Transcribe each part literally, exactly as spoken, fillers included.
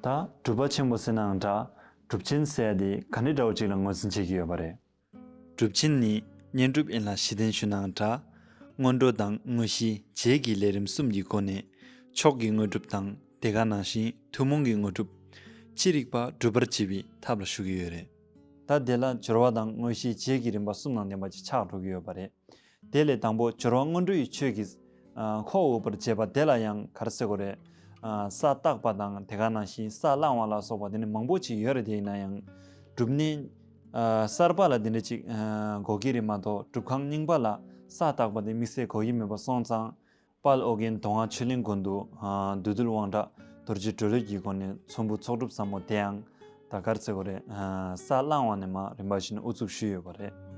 ད་སྒྲུབ་པ་ཆེན་པོ་ཟེར་ནའང་འདྲ། སྒྲུབ་ཆེན་ཟེར་ཡ་དེ་ག་འདྲ་འདྲ་བོ་ཅིག་ལ་ངོས་འཛིན་བྱེད་ཀྱི་ཡོད་པ་རེད། སྒྲུབ་ཆེན་ནི་བསྙེན་སྒྲུབ་ཡིན་ལ་གཞི་རྟེན་ཞུ་ནའང་འདྲ། སྔོན་འགྲོ་དང་དངོས་གཞི་རྗེས་ཀྱི་ལས་རིམ་གསུམ་གྱི་སྒོ་ནས་མཆོག་གི་དངོས་གྲུབ་དང་དེ་ག་ནང་བཞིན་ཐུན་མོང་གི་དངོས་གྲུབ་ཅི་རིགས་པ་སྒྲུབ་པར་བྱེད་པའི་ཐབས་ལ་ཞུགས་ཀྱི་ཡོད་རེད། ད་དེ་ལ་སྦྱོར་བ་དང་དངོས་གཞིའི་རྗེས་ཀྱི་རིམ་པ་གསུམ་དང་ལྡན་པ་ཅིག་ཆགས་འགྲོ་གི་ཡོད་པ་རེད། དེ་ལས་དང་པོ་སྦྱོར་བ་སྔོན་འགྲོའི་ཆོས་ཀྱི་ཨ་ཁོག་དབུབ་པར་བྱེད་པ་དེ་ལ་ཡང་ག་རེ་ཟེར་དགོས་རེད། ཨ་ས་བརྟག་པ་དང་དེ་ག་ནང་བཞིན་ས་བླང་བ་ལ་སོགས་པ་དེ་ནི་མང་པོ་ཅིག་ཡོད་རེད། དེ་ཡིན་ན་ཡང་སྒྲུབ་གནས་ཨ་གསར་པ་ལ་དེ་འདྲ་ཅིག་ཨ་དགོས་ཀྱི་རེད་མ་གཏོགས། སྒྲུབ་ཁང་རྙིང་པ་ལ་ས་བརྟག་པ་དེ་དམིགས་བསལ་དགོས་ཀྱི་མེད་པ་སོང་ཙང་། དཔལ་ཨོ་རྒྱན་མདོ་སྔགས་ཆོས་གླིང་དགོན་དུ་ཨ་བདུད་འདུལ་དབང་དྲག་རྡོ་རྗེ་གྲོ་ལོད་ཀྱི་སྒོ་ནས་ཚོམ་བུ་ཚོགས་སྒྲུབ་ཟབ་མོ་དེའང་ད་ག་རེ་ཟེར་དགོས་རེད། ཨ་ས་བླང་བ་ནས་མར་རིམ་པ་བཞིན་དབུ་འཛུགས་ཞུས་ཡོད་པ་རེད།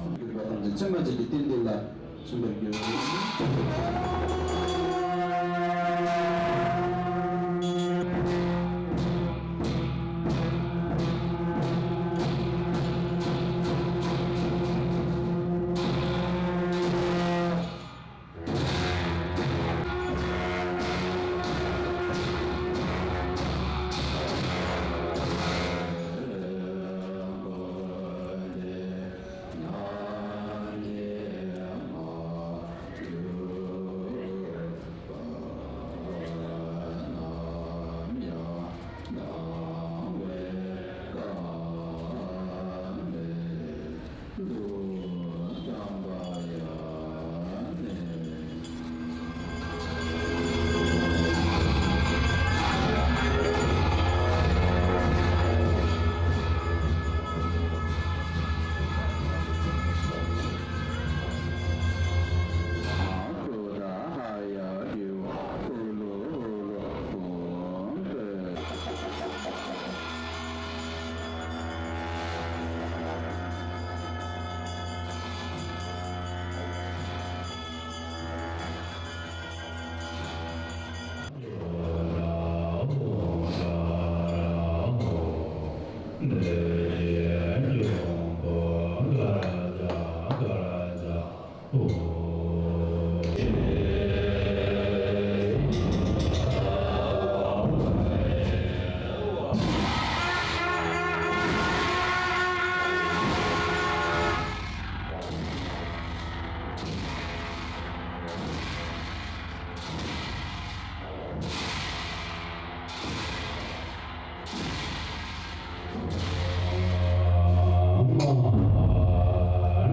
གསུང་གི་རིག་པ་ཐམས་ཅད་ཚད་མ་ཅན་གྱི་རྟེན་འབྲེལ་ལ་བྱིན་པར་གྱུར།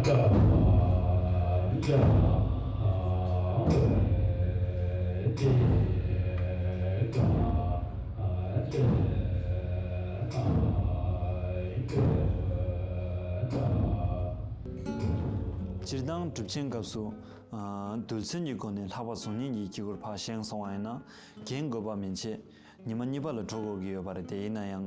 སྤྱིར་བཏང་སྒྲུབ་ཆེན་སྐབས་སུ། ཨ། རྡུལ་ཚོན་གྱི་སྒོ་ནས་ལྷག་པ་གཟུགས་བརྙན་གྱི་དཀྱིལ་འཁོར་ཕར་བཞེངས་སོང་བ་ཡིན་ན། རྒྱན་དགོས་པ་མན་ཆད་ཉི་མ་གཉིས་པ་ལ་འགྲོ་དགོས་ཀྱི་ཡོད་པ་རེད། དེ་ཡིན་ན་ཡང་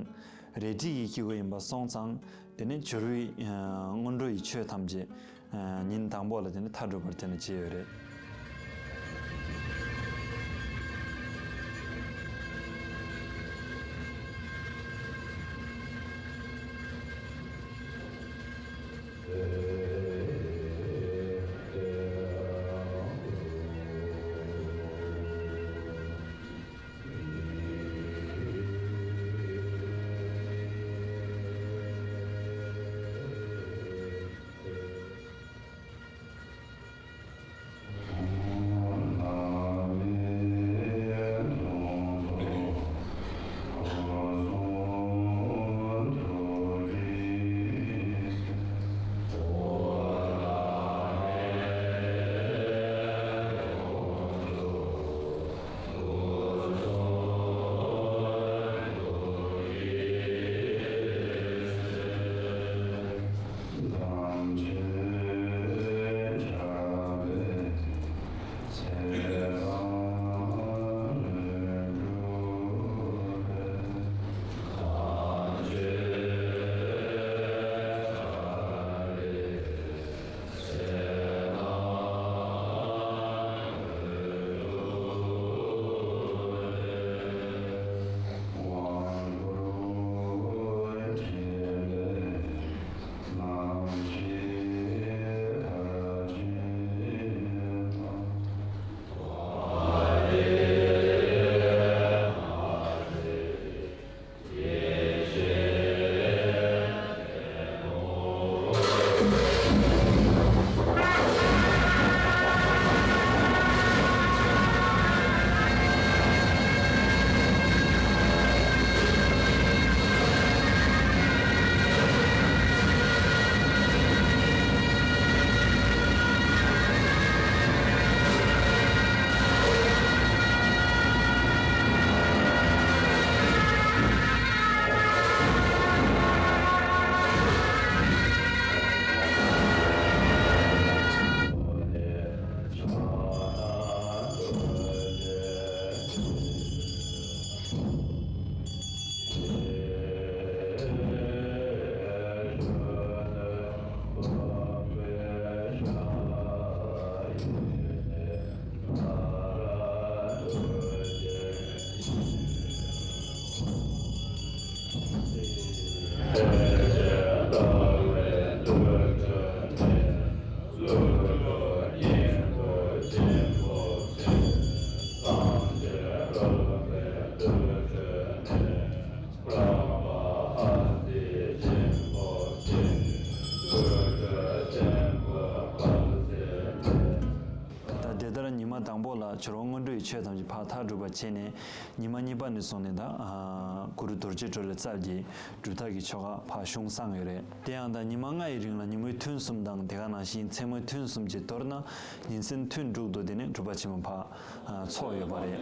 རས་བྲིས་ཀྱི་དཀྱིལ་འཁོར་ཡིན་པ་སོང་ཙང་། དེ་ནས་སྦྱོར་བའི། ཨ། སྔོན་འགྲོ་ཡི་ཆོས་ཐམས་ཅད། ཨ། ཉིན་དང་པོ་ལ་དེ་ནས་མཐའ་གྲུབ་པར་དེ་ནས་བྱས་ཡོད་རེད། ད་དེ་ལྟར་ཉི་མ་དང་པོ་ལ་སྦྱོར་བ་སྔོན་འགྲོ་ཡི་ཆོས་ཐམས་ཅད་ཕར་མཐའ་གྲུབ་པར་བྱས་ནས། ཉི་མ་གཉིས་པ་ནས་བཟུང་ནས་ད། ཨ། གུ་རུ་རྡོ་རྗེ་གྲོལ་ལ་སྩལ་གྱི་སྒྲུབ་ཐབས་ཀྱི་ཆོ་ག་ཕར་གཞུང་བསྲངས་ཡོད་རེད། དེ་ཡང་ད་ཉི་མ་ལྔ་ཡི་རིང་ལ་ཉིན་མོའི་ཐུན་གསུམ་དང་། དེ་ག་ནང་བཞིན་མཚན་མོའི་ཐུན་གསུམ་བཅས་མདོར་ན་ཉིན་མཚན་ཐུན་དྲུག་ཏུ་དེ་ནས་སྒྲུབ་པ་ཆེན་མོ་ཕར། ཨ། ཚོགས་ཡོད་པ་རེད།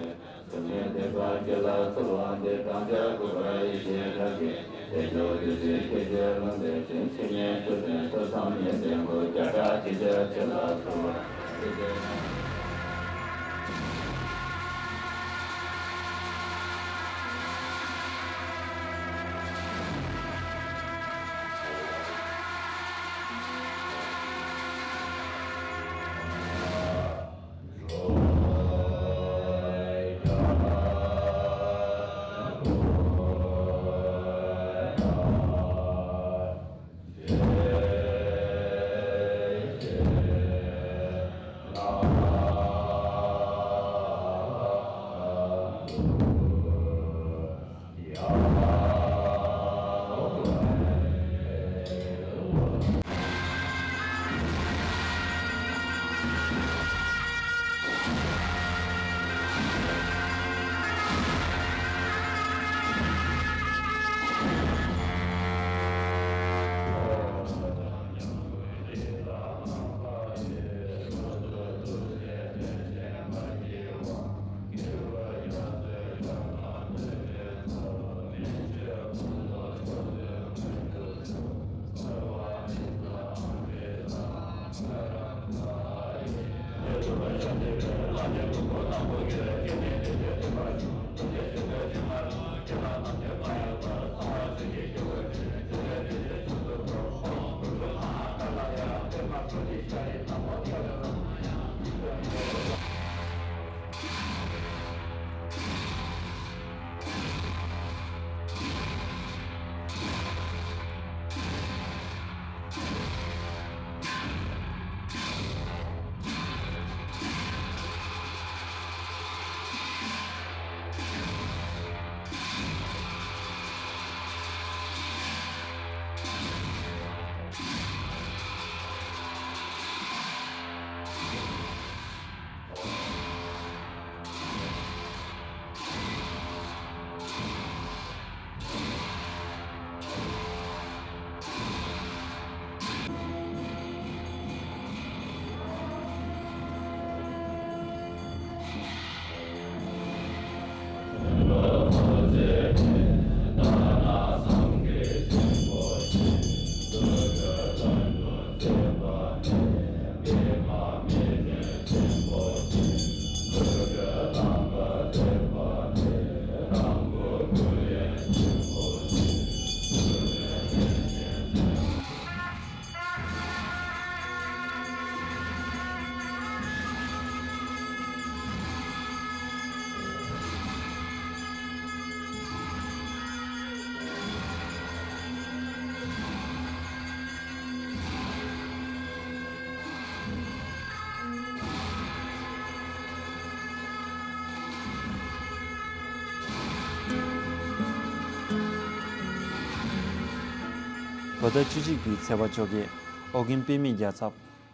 ལོ་ཟླ་བཅུ་གཅིག་པའི་ཚེས་པ་བཅོ་བརྒྱད། ཨོ་རྒྱན་པདྨའི་རྒྱལ་ཚབ་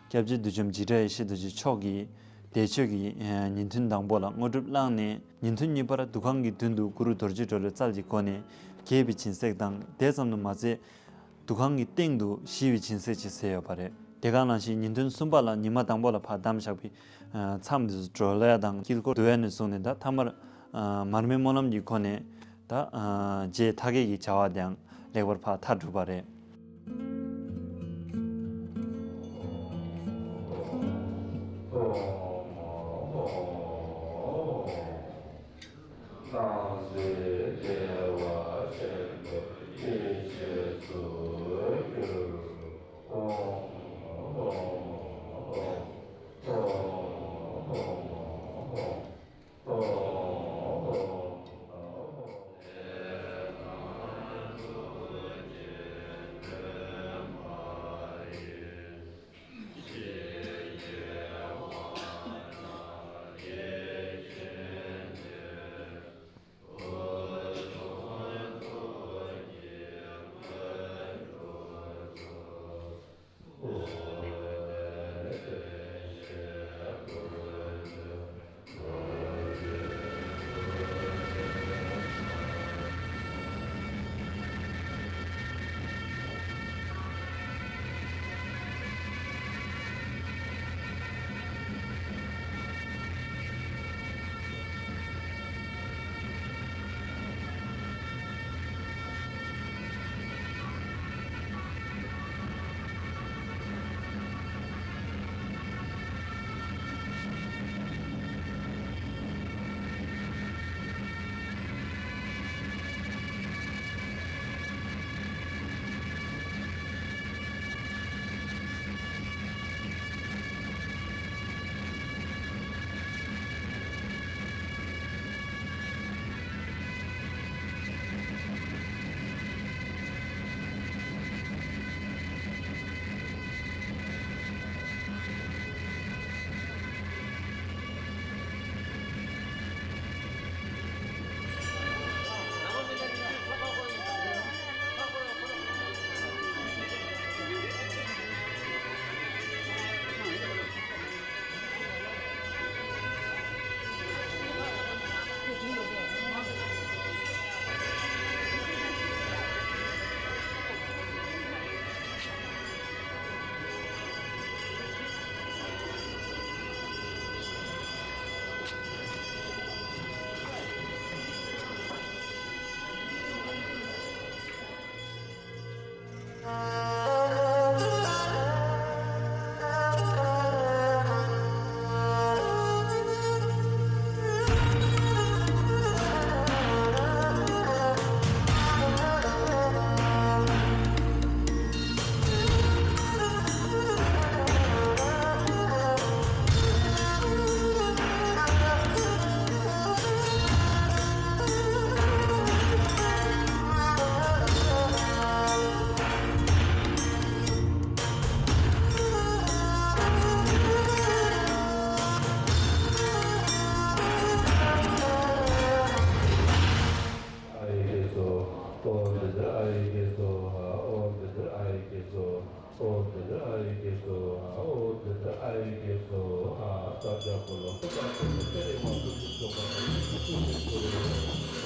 སྐྱབས་རྗེ་བདུད་འཇོམས་འཇིགས་བྲལ་ཡེ་ཤེས་རྡོ་རྗེ་མཆོག་གིས་བདེ་མཆོག་གི་ཨ་ཉིན་ཐུན་དང་པོ་ལ་དངོས་གྲུབ་བླངས་ནས། ཉིན་ཐུན་གཉིས་པར་འདུ་ཁང་གི་མདུན་དུ་གུ་རུ་རྡོ་རྗེ་གྲོ་ལོད་རྩལ་གྱི་སྒོ་ནས་རྒྱས་པའི་སྦྱིན་སྲེག་དང་། དེ་ཙམ་དུ་མ་ཟད། འདུ་ཁང་གི་སྟེང་དུ་ཞི་བའི་སྦྱིན་སྲེག་ཅིག་མཛད་ཡོད་པ་རེད། དེ་ག་ནང་བཞིན་ཉིན་ཐུན་གསུམ་པ་ལ་ཉི་མ་དང་པོ་ལ་ཕར་བསྡམས་བཞག་པའི་ཨ་མཚམས་དེ་ཚོ་དྲོ་ལ་དང་དཀྱིལ་འཁོར་བསྡུ་ཡ་ནས་བཟུང་ནས། ད་ཐ་མར་ཨ་མར་མེ་སྨོན་ལམ་གྱི་སྒོ་ནས་ད་ཨ་རྗེས་མཐའ་བརྒྱད་ཀྱི་བྱ་བ་དེའང་ལེགས་པར་ཕར་མཐའ་གྲུབ་པ་རེད། ཡི་གེ་སོ། ཨ། ས་ཇ་པོ་ལོ། ཏེ་རེ་མ་ཏུ་ཏུ་ཏོ་པ་ཏུ་ཏུ་ཏོ་པ།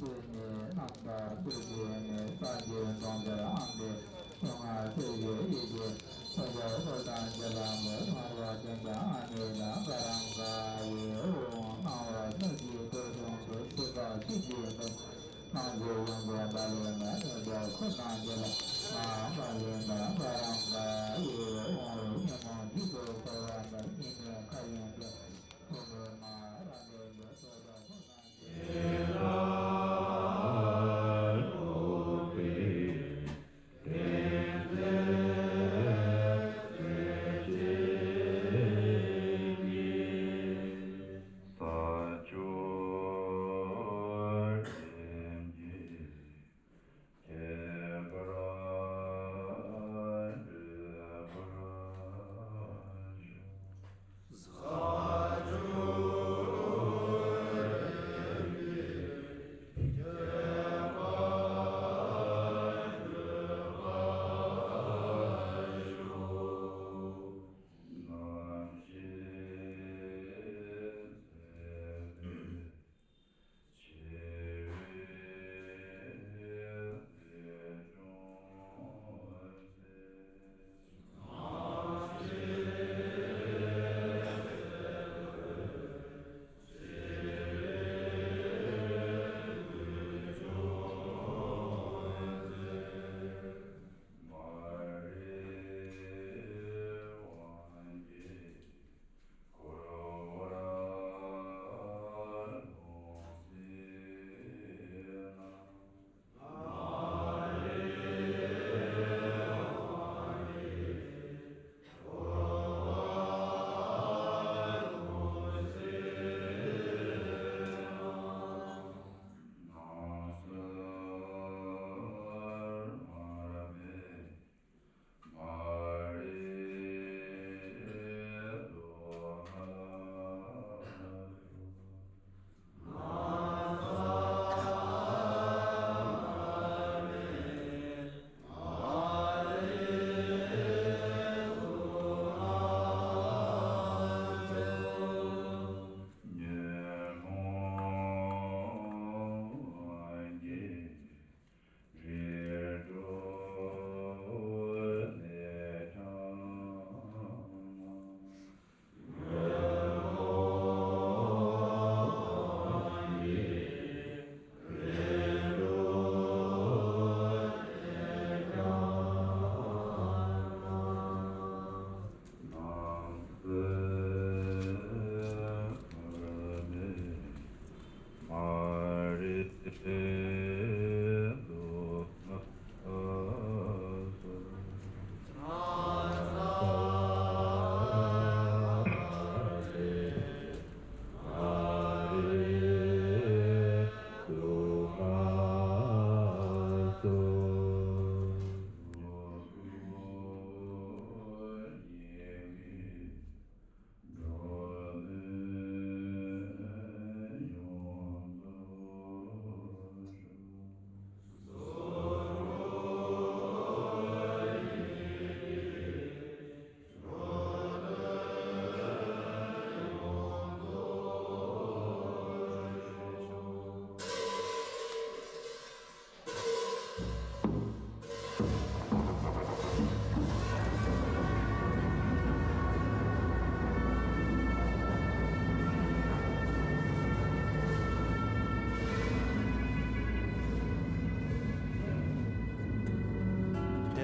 འདི་ནི་རྣམ་ཐར་ཏུ་བྱས་ནས་སངས་རྒྱས་འབྲོང་ཆེན་ཨ་མདོའི་སྔར་སྲས་ཀྱི་ཡི་གེ་ཐོས་པ་པོ་དང་རྗེ་བླ་མ་སྔགས་པ་ཀུན་ཀྱང་ཨ་ནི་ལ་ཀ་རང་ཀ་ཡེ་ཨོ་སྣང་བ་སྣོད་ཀྱི་ཐོད་ཕྲེང་དུ་ཚིག་རྐང་གཅིག་གིས་འདོམས། སྣང་སྲིད་ཡོངས་སུ་བརྡལ་བའི་མེ་རོ་འདྲ། འཁོར་དང་བཅས་པ་མ་འོངས་པ་ལས་འདའ། ཀ་རང་ཀ་ཡེ་ཨོ་ཉོན་མོངས་རྒྱུད་དུ་འཁོར་བ་འདས། སྙིགས་མའི་ཁ་ཡོན་ཏན།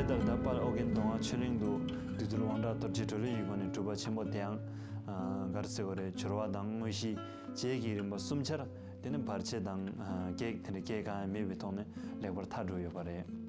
ལྟར་ད་དཔལ་ཨོ་རྒྱན་གདོང་ལྔ་ཆོས་གླིང་དུ་བདུད་འདུལ་དབང་དྲག་རྡོ་རྗེ་གྲོ་ལོད་ཀྱི་སྒོ་ནས་སྒྲུབ་པ་ཆེན་པོ་དེའང་ག་རེ་ཟེར་བ་རེད། སྦྱོར་བ་དང་དངོས་གཞི་རྗེས་ཀྱི་རིམ་པ་གསུམ་ཆར། དེ་ནས་བར་ཆད་དང་གེགས་དེ་འདྲ་སྐྱེ་གང་ཡང་མེད་པའི་ཐོག་ནས་ལེགས་པར་མཐར་གྲུབ་ཡོད་པ་རེད།